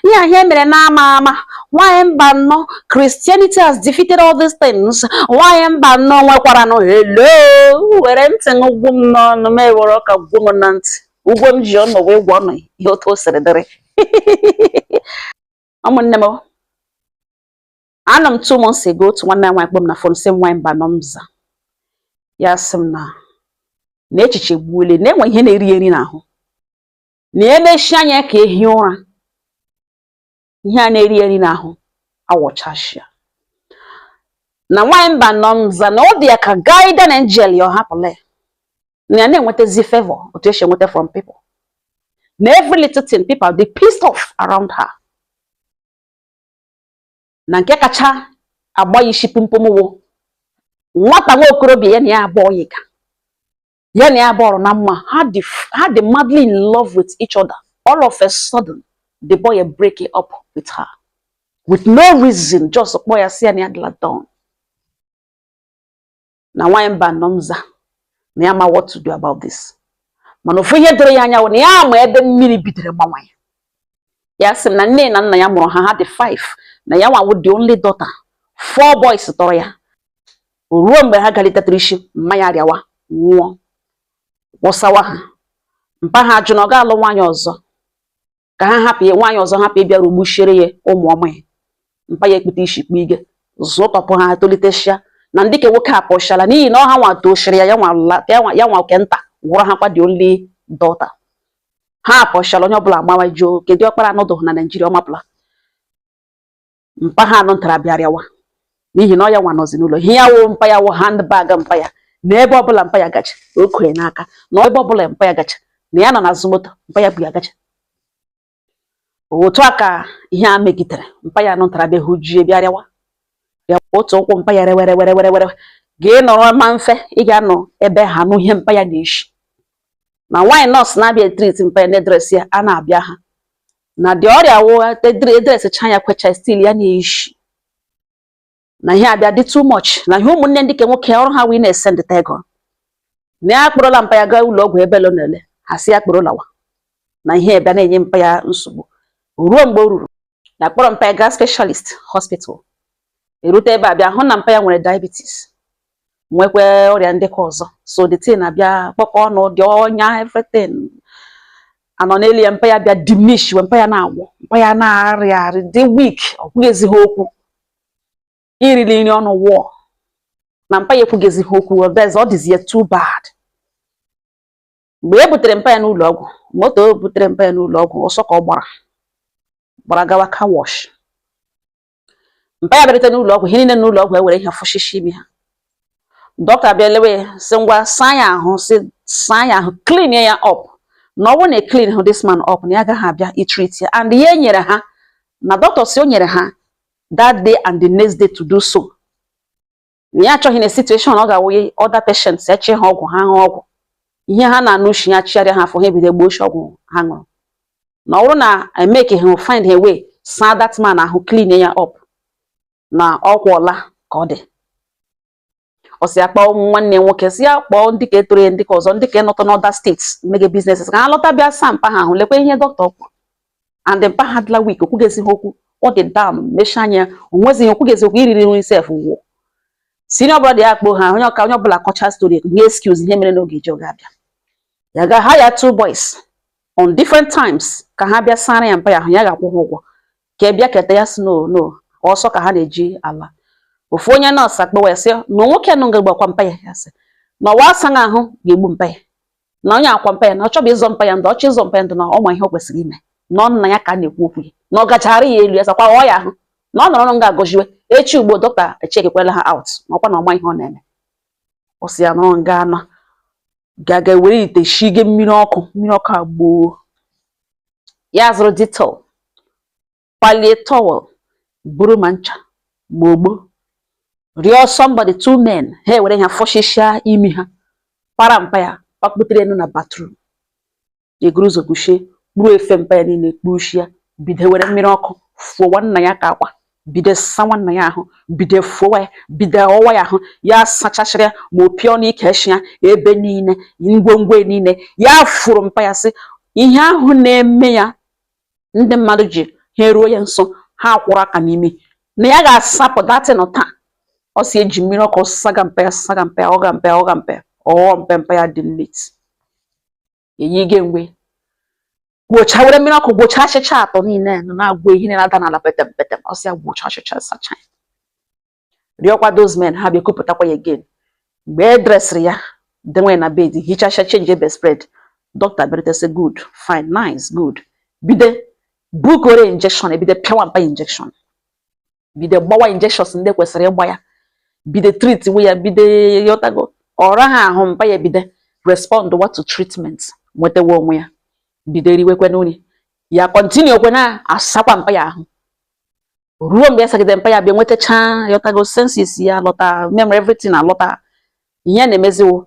Ihe a ihe mere na-ama ama. Nwaanyị mba nnọọ, Christianity has defeated all these things. Nwaanyị mba nnọọ nwekwara nụ. Hello, were ntị ṅụ gwụ m n'ọnụ, ma ewere ọka gwụ m na ntị. Ụgwọ m ji ọnụ wee gwa ọnụ ihe otu o siri dịrị. Ụmụnne m, anọ m 2 months ago, otu nwanne ya nwaanyị kpọm na phone, sị m, "Nwaanyị mba nọ m za." Ya sị m na echiche gbuole, na enwe ihe na-eri eri n'ahụ, na emechi anya ka ehi ụra, ihe a na-eri eri n'ahụ awọchashịa. Na nwaanyị mba nọ m za, na ọ dị ya ka guardian angel ya ọ hapụla ya, na ya na-enwetazi favor otu esi enweta from people, na every little thing, people dey pissed off around her, na nke kacha agba ya isi pumpum wụ nwata nwa okorobịa ya na ya abụọ yiga, ya na ya abụọ na mma, ha dị madly in love with each other. All of a sudden, the boy break it up with her with no reason, just kpọọ ya, sị ya na ya dịla done. Na nwaanyị mba nọ m za, na ya ma what to do about this, mana ofu ihe doro ya anya wụ na ya ma ebe mmiri bidoro gbanwe ya. Ya sị m na nne na nna ya mụrụ ha, ha dị five, na ya nwa wụ the only daughter. Four boys tọrọ ya. Ruo mgbe ha galitetara isi, mma ya rịawa nwụọ, wụsawa ha. Mpa ha jụ na ọ ga-alụ nwaanyị ọzọ, ka ha hapụ ya, nwaanyị ọzọ hapụ ịbịa rugbuchiere ya ụmụ ọma ya. Mpa ya ekpute isi kpu ige zụtọpụ ha, tolitechia na ndị ke nwoke apụchala, n'ihi na ọ ha nwa tochiri ya, ya nwa ya nwa oke nta gwụrụ ha kwa, the only daughter. Ha apụchala, onye ọbụla agbawajuo. Kedu ọkpara anọdụ na Naijiria? Ọ mapụla. Mpa ha anọ ntara bịarịawa, n'ihi na ọ ya nwa nọzi n'ụlọ. Ihe ya wụ mpa ya wụ handbag mpa ya, na ebe ọbụla mpa ya gacha, o kwe n'aka, na ebe ọbụla mpa ya gacha, na ya nọ n'azụ moto mpa ya bu ya gacha. Otu a ka ihe a megidere mpa ya nụtara, bịa hụjie, bịa rịawa otu ụkwụ mpa ya were were were were ga nọrọ ma mfe. Ị ga-anọ ebe ha nụ ihe mpa ya na-eshi. Na nwaanyị nọọsụ na-abịa e-treat mpa ya, na-e-dress ya, a na-abịa ha na dị ọrịa wụ e-dresscha ya, kwecha, still ya na-eshi, na ihe abịa dị too much. Na ihe ụmụnne ndị ke nwoke ọrụ ha wee na-esendịta ego, na ya kpọrọla mpa ya gaa ụlọ ọgwụ ebe lo na-ele ha, si ya kpọrọ lawa, na ihe bịa na-enye mpa ya nsogbu. Ruo mgbe o ruru na kpọrọ mpa ya gaa specialist hospital, erute ebe a, bịa hụ na mpa ya nwere diabetes, nwekwa ọrịa ndị ka ọzọ. So the thing abịa kpọkọ ọnụ dị ọnya, everything anọ n'elu ya. Mpa ya bịa diminish, wee mpa ya na-agwụ, mpa ya na-arịa arị, dị weak, ọ kwughịzighi okwu, irili nri ọnụ wụọ, na mpa ya ekwughịzighi okwu. Ọ dịzi ya too bad. Mgbe e butere mpa ya n'ụlọ ọgwụ, moto o butere mpa ya n'ụlọ ọgwụ, ọsọ ka ọ gbara gbara gawa car wash. Mpa ya bịarute n'ụlọ ọgwụ, ihe niile n'ụlọ ọgwụ ewere ihe fụshishi imi ha. Dọkịta bịa lewe ya, sị, "Ngwa, saa ya ahụ," sị saa ya ahụ, clean ya up, na ọ bụrụ na e clean hụ this man up, na ya agaghị abịa i-treat ya. And ihe e nyere ha na dọkịta si o nyere ha that day and the next day to do so, na ya achọghị na situation ọ ga-awụ other patients eche ha ọgwụ, ha ṅụọ ọgwụ, ihe ha na-anụ ushi ya chigharịa ha afọ, ha ebido gbuo ọgwụ ha ṅụrụ, na ọ bụrụ na emeke ha find a way saa that man ahụ, clean ya up, na ọkwụọla ka ọ dị. Ọ sị ya kpọọ nwanne ya nwoke, sị ya kpọọ ndị ka etoro ya, ndị ka ọzọ, ndị ka nọtọ n'other states mege business, ka ha lọta bịa saa mpa ha ahụ. Lekwa ihe dọkịta kwuru, and mpa ha adịla weak, okwughezi ha okwu, ọ dị down, mechie anya, o nwezighị, okwughezi okwu, iriri nri sef wụ. Senior brother ya kpoo ha, onye ọka onye ọbụla kọcha story, nye excuse ihe mere n'oge ji ọ ga-abịa. Ya ga hire two boys on different times ka ha bịa sara ya mpa ya ahụ, ya ga-akwụ ha ụgwọ ka ị bịa keta. Ya sị no, no, ọsọ ka ha na-eji ala. Ofu onye nọọsụ akpọwa ya, sị na nwoke nụ ga-agbakwa mpa ya. Ya sị na ọwa asaghị ahụ ga-egbu mpa ya, na onye akwa mpa ya, na ọ chọbụ ịzọ mpa ya ndụ, ọchọ ịzọ mpa ya ndụ, na ọ ma ihe o kwesịrị ime, na ọ nna ya ka a na-ekwu okwu ya, na ọ gachara ya elu ya sakwa ghọọ ya ahụ, na ọ nọrọ nga agọziwe echi ugbo. Dọkịta echekekwela ha out, na ọkwa na ọma ihe ọ na-eme. Ọ sị ya nọrọ nga anọ ga-aga were ite shige mmiri ọkụ, mmiri ọkụ agboo. Ya zụrụ Dettol, kwalie towel, buru ma ncha ma ogbo, rịọ somebody, two men, ha ewere ha fọshishia imi ha, para mpa ya pakputere enu na bathroom, eguru ụzọ kpuchie kpuru efe mpa ya niile, kpuchie, bido were mmiri ọkụ fụwa nna ya ka akwa, bido sawa nna ya ahụ, bido fụwa ya, bido ọwa ya ahụ. Ya sachasịrị ya ma o pịọ n'ike eshi ya ebe niile, ngwongwo niile ya fụrụ. Mpa ya sị ihe ahụ na-eme ya. Ndị mmadụ ji ha eruo ya nso, ha kwụrụ aka n'imi na ya ga-asapụ datin taa. Ọ si eji mmiri ọkụ saga mpa ya, saga mpa ya, ọga mpa ya, ọga mpa ya, ọghọ mpe mpa ya dị late eyige mgbe gwocha, were mmiri ọkụ gwocha achịcha atọ niile nọ na-agwọ ihe na-ada n'ala petem petem. Ọ sị ya gwocha achịcha, sacha ya, rịọkwa those men, ha bịa kupụtakwa ya again. Mgbe e dressịrị ya, denwe na bed, hichacha, change bedspread, doctor bịarute sị, "Good, fine, nice, good." Bido bukore injection, ebido pịawa mpa injection, bido gbawa injections ndị kwesịrị ịgba ya, bido treat we ya, bido yọtago ọra ha ahụ. Mpa ya bido respond what to treatment, nwetawa onwe ya, bido riwekwe nri ya, continue kwe na asakwa mpa ya ahụ ruo mgbe ya sagide mpa ya bịa nwetacha yọtago senses ya, lọta memory, everything alọta. Ihe na-emeziwo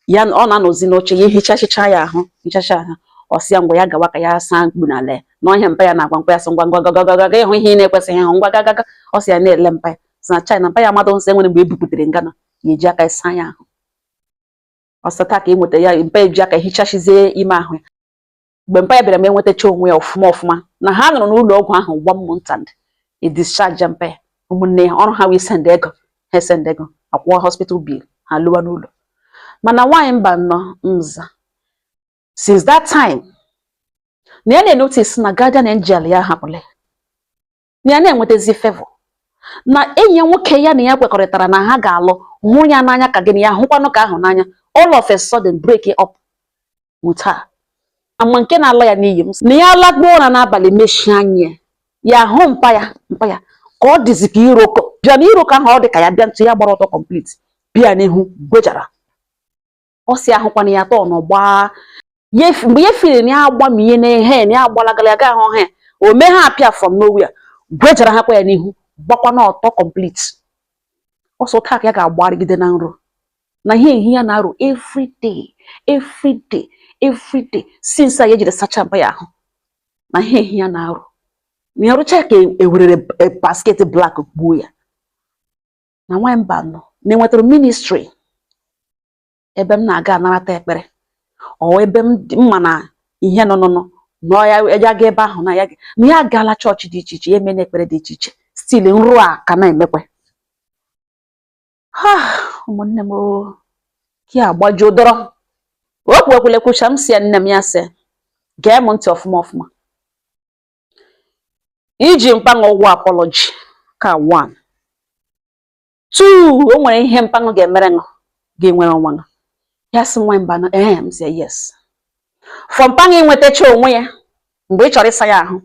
ya, ọ na-anọzi n'oche ya, ehichachicha ya ahụ, hichacha ahụ. Ọ sị ya ngwa, ya gawa ka ya saa mkpu n'ala ya n'ọhịa. Mpa ya na-agwa mkpa ya sị, "Ngwa ngwa, gaga gaga ịhụ ihe ị na-ekwesịghị ịhụ, ngwa gaga." Ọ sị ya na-ele mpa ya, sị na China mpa ya amadụ nsọ enwere mgbe e buputere ngana ya eji aka saa ya ahụ. Ọ sị taa ka e nweta ya, mpa eji aka hichachizie ime ahụ ya. Mgbe mpa ya bịara ma enwetacha onwe ya ọfụma ọfụma, na ha nọrọ n'ụlọ ọgwụ ahụ one month and e discharge mpa ya. Ụmụnne ya, ọrụ ha wee send ego, ha send ego akwụọ hospital bill, ha lụwa n'ụlọ. Mana nwaanyị mba nọ nza, since that time na ya na-enotice na guardian angel ya hapụla ya, na ya na-enwetazi favor na enyi ya nwoke ya na ya kwekọrịtara na ha ga-alụ, hụ ya n'anya ka gịnị ya hụkwanụ ka ahụ n'anya. All of a sudden break it up with her. Ama nke na-ala ya n'iyi m na ya lakpuo ụra n'abalị, mechie anya ya, hụ mpa ya, mpa ya ka ọ dịzi ka iroko bịa na iroko ahụ, ọ dị ka ya bịa ntụ ya gbara ọtọ complete, bịa n'ihu gwejara. Ọ si ahụkwana ya tọọ n'ọgba ya. Mgbe ya firi na ya agbamihe na ihe na ya agbalagala ya ga ahụ ha, o mee ha apịa from nowhere, gwejara ha kwa ya n'ihu, gbakwa n'ọtọ complete. Ọsọ taa ka ya ga-agbarịgide na nrọ na ihe ehi ya na-arụ everyday, everyday, everyday since a ya ejiri sacha mpa ya ahụ, na ihe ehi ya na-arụ na ya rụcha ka ewerere basket black gbuo ya. Na nwanyị mba nọ na enwetara ministry ebe m na-aga anarata ekpere, ọ ebe m mma na ihe nọ nọ nọ ya, ya ga ebe ahụ na ya na ya agaala chọọchị dị iche iche, ya eme na ekpere dị iche iche, still nrụ a ka na-emekwe ha. Ụmụnne m o, ya agbajuo dọrọ okwu ekwule kwucha. M si ya, nne m, ya sị gee m ntị ọfụma ọfụma. Iji mkpanụ ụgwọ apology ka one two, o nwere ihe mkpanụ ga-emere ṅụ ga-enwere onwe ṅụ. Ya sị nwa mba, ee. M sị yes, for mkpanụ inwetacha onwe ya mgbe ị chọrọ ịsa ya ahụ,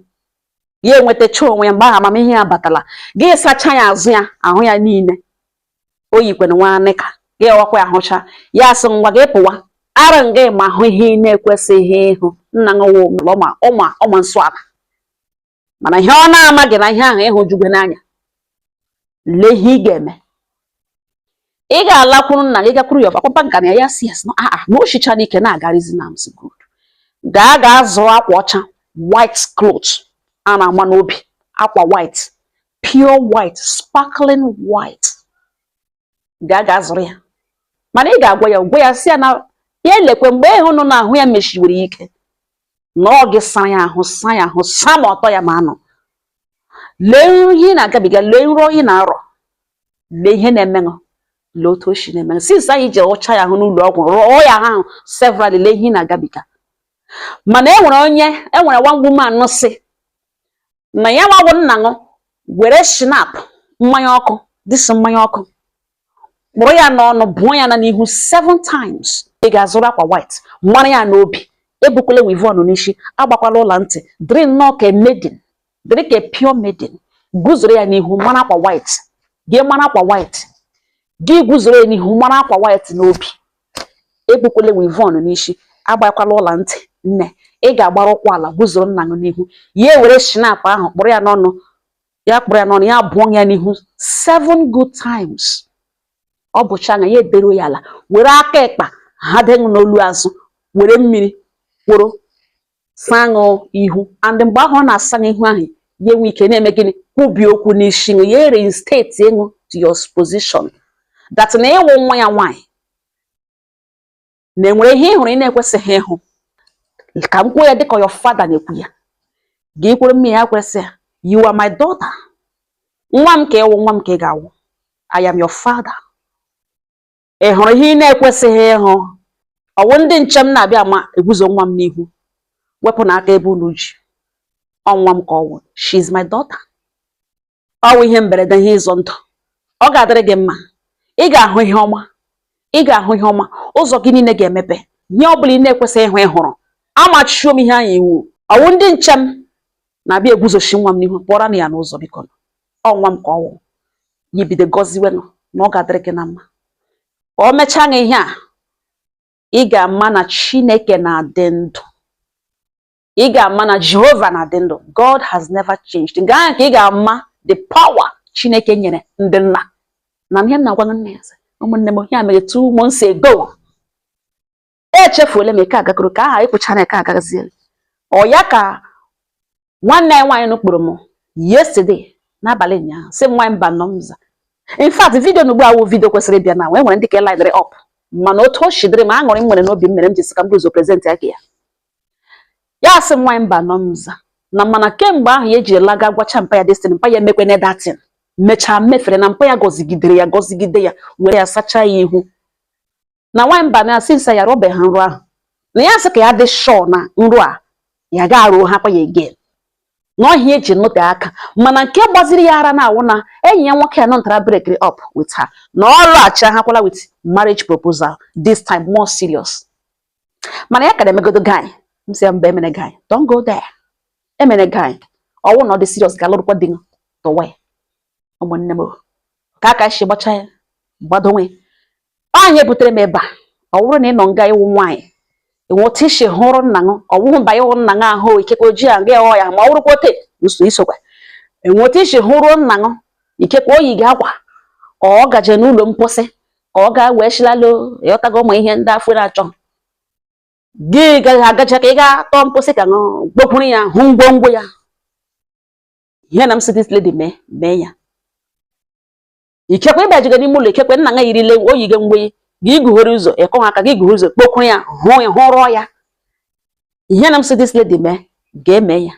ya enwetacha onwe ya mgbe ahụ amamihe ya batala, gị sacha ya azụ ya, ahụ ya niile o yikwere nwa nịka gị ọkwa ya hụcha. Ya sị ngwa, gị pụwa ara nga ma hụ ihe ị na-ekwesịghị ịhụ. Nna ṅụwa ọma ọma ọma nsọ ala, mana ihe ọ na-amaghị na ihe ahụ ịhụ jugwe n'anya. Lee ihe ị ga-eme: ị ga-alakwuru nna gị, gakwuru ya ọkpapa nka na ya. Si yes, no, ah, na oshicha n'ike na-agarizi na m good. Gaa gaa zụrụ akwa ọcha, white cloth a na-ama n'obi, akwa white, pure white, sparkling white. Gaa gaa zụrụ ya, mana ị ga-agwa ya, gwa ya si ya na ya elekwe mgbe ịhụ nọ n'ahụ ya meshiwere ike na ọ gị saa ya ahụ, saa ya ahụ, saa ma ọtọ ya ma anọ. Lee ihe ị na-agabiga, lee nrọ ị na-arọ, lee ihe na-emenụ, lee otu o si na-emenụ since anyị ji rụcha ya ahụ n'ụlọ ọgwụ, rụọ ya ahụ severally. Lee ihe ị na-agabiga. Mana e nwere onye, e nwere one woman sị na ya nwawo nna ṅụ were schnapps, mmanya ọkụ dịsị, mmanya ọkụ, kpụrụ ya n'ọnụ, bụọ ya na n'ihu seven times. Ị ga-azụrụ akwa white, mara ya n'obi, ebukwala weave-on n'isi, agbakwala ụla ntị, dịrị nnọọ ka maiden, dịrị ka pure maiden, guzoro ya n'ihu, mara akwa white, gị mara akwa white, gị guzoro ya n'ihu, mara akwa white n'obi, ebukwala weave-on n'isi, agbakwala ụla ntị. Nne, ị ga-agbara ụkwụ ala, guzoro nna gị n'ihu ya, ewere schnapps ahụ kpụrụ ya n'ọnụ, ya kpụrụ ya n'ọnụ, ya bụọ ya n'ihu seven good times. Ọ bụcha anya ya, ederuo ya ala, were aka ịkpa ha denụ n'olu azụ, were mmiri kworo saa ṅụ ihu. And mgbe ahụ ọ na-asa ihu ahụ, ya enwe ike na-eme gịnị? Kwubie okwu n'isi ṅụ ya, reinstate ịṅụ to your position that na ịwụ nwa ya nwaanyị, na enwere ihe ị hụrụ ị na-ekwesịghị ịhụ. Ka m kwuo ya dịka your father na-ekwu ya. Gị kwere mmiri ya kwesị ya, "You are my daughter, nwa m ka ịwụ, nwa m ka ị ga-awụ. I am your father. Ị hụrụ ihe ị na-ekwesịghị ịhụ? Ọwụ ndị nche m na-abịa ma eguzo nwa m n'ihu, wepụ n'aka ebe unu ji. Ọ nwa m ka ọ wụ. She is my daughter. Ọ wụ ihe mberede, ihe ịzọ ndụ. Ọ ga-adịrị gị mma. Ị ga-ahụ ihe ọma, ị ga-ahụ ihe ọma. Ụzọ gị niile ga-emepe. Ihe ọ bụla ị na-ekwesịghị ịhụ, ị hụrụ. Amachiwo m ihe ahụ iwu. Ọwụ ndị nche m na-abịa eguzochi nwa m n'ihu, pụọra na ya n'ụzọ, biko. Ọ nwa m ka ọ wụ." Ya bido gọziwenụ na ọ ga-adịrị gị na mma. Ka o mechaa gị ihe a, ị ga-ama na Chineke na-adị ndụ. Ị ga-ama na Jehova na-adị ndụ. God has never changed. Nke ahụ ka ị ga-ama the power Chineke nyere ndị nna. Na ihe m na-agwa nne ya sị, ụmụnne m, ihe a mere 2 months ago. Echefuola m eke agagoro ka aha ịkpụcha na eke agazie. Ọ ya ka nwanne ya nwaanyị nụ kpọrọ m yesterday, n'abalị ụnyaahụ, sị m, "Nwaanyị mba nọ m za." In fact, video na ugbu a wụ video kwesịrị ịbịa na wee nwere ndị ka line up, mana otu o shidiri m, aṅụrị m nwere n'obi m mere m ji sị ka m bụ ụzọ present ya ka ya. Ya sị m, "Nwaanyị mba nọ m za," na mana kemgbe ahụ ya eji laga gwacha mpa ya destiny mpa ya, emekwene datin mechaa mefere na mpa ya gọzigidere ya, gọzigide ya, were ya sachaa ya ihu. Na nwaanyị mba na since ya rụbeghị nrụ ahụ, na ya sị ka ya dị sure na nrụ a ya ga-arụ ha kwa ya again, na ọhịa eji nọte aka. Mana nke gbaziri ya ara na-awụ na enyi ya nwoke ya nọntara break up with her, na ọ lọghachi hakwala with marriage proposal, this time more serious. Mana ya ka na-emegodo guy. M sị ya, mba, emene guy, don't go there, emene guy. Ọwụ na ọ dị serious, ga-alụrụkwa di tọwa ya. Ụmụnne m, ka aka si gbacha ya gbadonwe onye butere m ebe a. Ọ bụrụ na ị nọ nga ịwụ nwaanyị, enweta isi hụrụ nna gị, ọwụhụ mba ịhụ nna gị ahụ, ikekwe ojii a ga ịghọ ya, ma ọ bụrụkwa ote nso isokwa enweta isi hụrụ nna gị, ikekwe oyi gị akwa ka ọ gaje n'ụlọ mposi ka ọ gaa wee shilalo, ịghọtago, ụmụ ihe ndị afọ na-achọ gị gaghị agacha ka ị gaa tọọ mposi ka ṅụ gbokwuru ya, hụ ngwongwo ya. Ihe na m sị this lady mee, mee ya. Ikekwe ịbajiga n'ime ụlọ, ikekwe nna gị yirile oyi gị mgbe gị guhere ụzọ, ịkọ aka gị guhere ụzọ, kpokwuru ya, hụ ya, hụrụọ ya. Ihe na m sị this lady mee, ga-eme ya.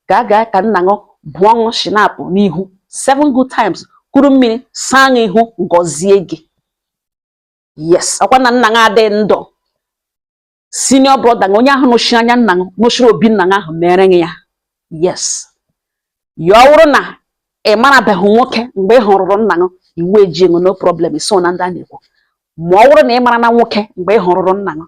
Gaa gaa ka nna gị bụọ ṅụ shinapụ n'ihu seven good times, kuru mmiri saa ṅụ ihu, gọzie gị. Yes, ọkwa na nna gị adị ndụ, senior brother gị, onye ahụ nụchiri anya nna gị, nụchiri obi nna gị ahụ, mere gị ya. Yes, ya ọ bụrụ na ị marabeghị nwoke mgbe ị hụrụrụ nna gị, iwu eji ṅụ, no problem, so na ndị a na-ekwu. Ma ọ bụrụ na ị mara na nwoke mgbe ị hụrụrụ nna gị,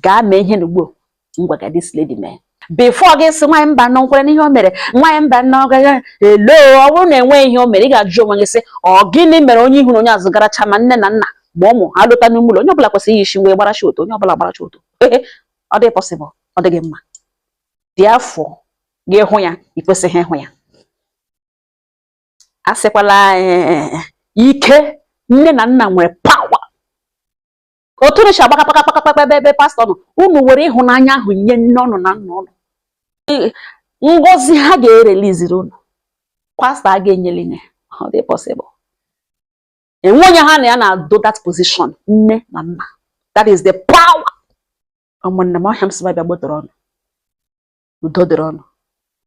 gaa mee ihe n'ugbo ngwa ka this lady mee before gị sị, "Nwaanyị mba nọ nkwere n'ihe o mere." Nwaanyị mba nọ gaghị elo. Ọ bụrụ na enweghị ihe o mere, ị ga-ajụ onwe gị sị, ọ gịnị mere onye ihu na onye azụ garacha, ma nne na nna ma ụmụ ha lọta n'ime ụlọ, onye ọbụla kwesịrị iyi isi mgbe gbara oto, onye ọbụla gbara oto? Ọ dị possible? Ọ dịghị mma. Dị afọ gị hụ ya, ị kwesịghị ịhụ ya. A sịkwala ike nne na nna nwere power otu unu si agbaka kpaka kpaka kpaka ebe ebe pastọ nọ. Unu were ịhụnanya ahụ nye nne ọnụ na nna ụnụ, ngọzi ha ga-ereliziri unu. Pastọ a ga-enyeli ya, ọ dị possible? Enwe onye ha na ya na-ado that position, nne na nna. That is the power. Ụmụnne m, ọhịa m sị bịa gbotoro ọnụ. Udo dịrị ọnụ.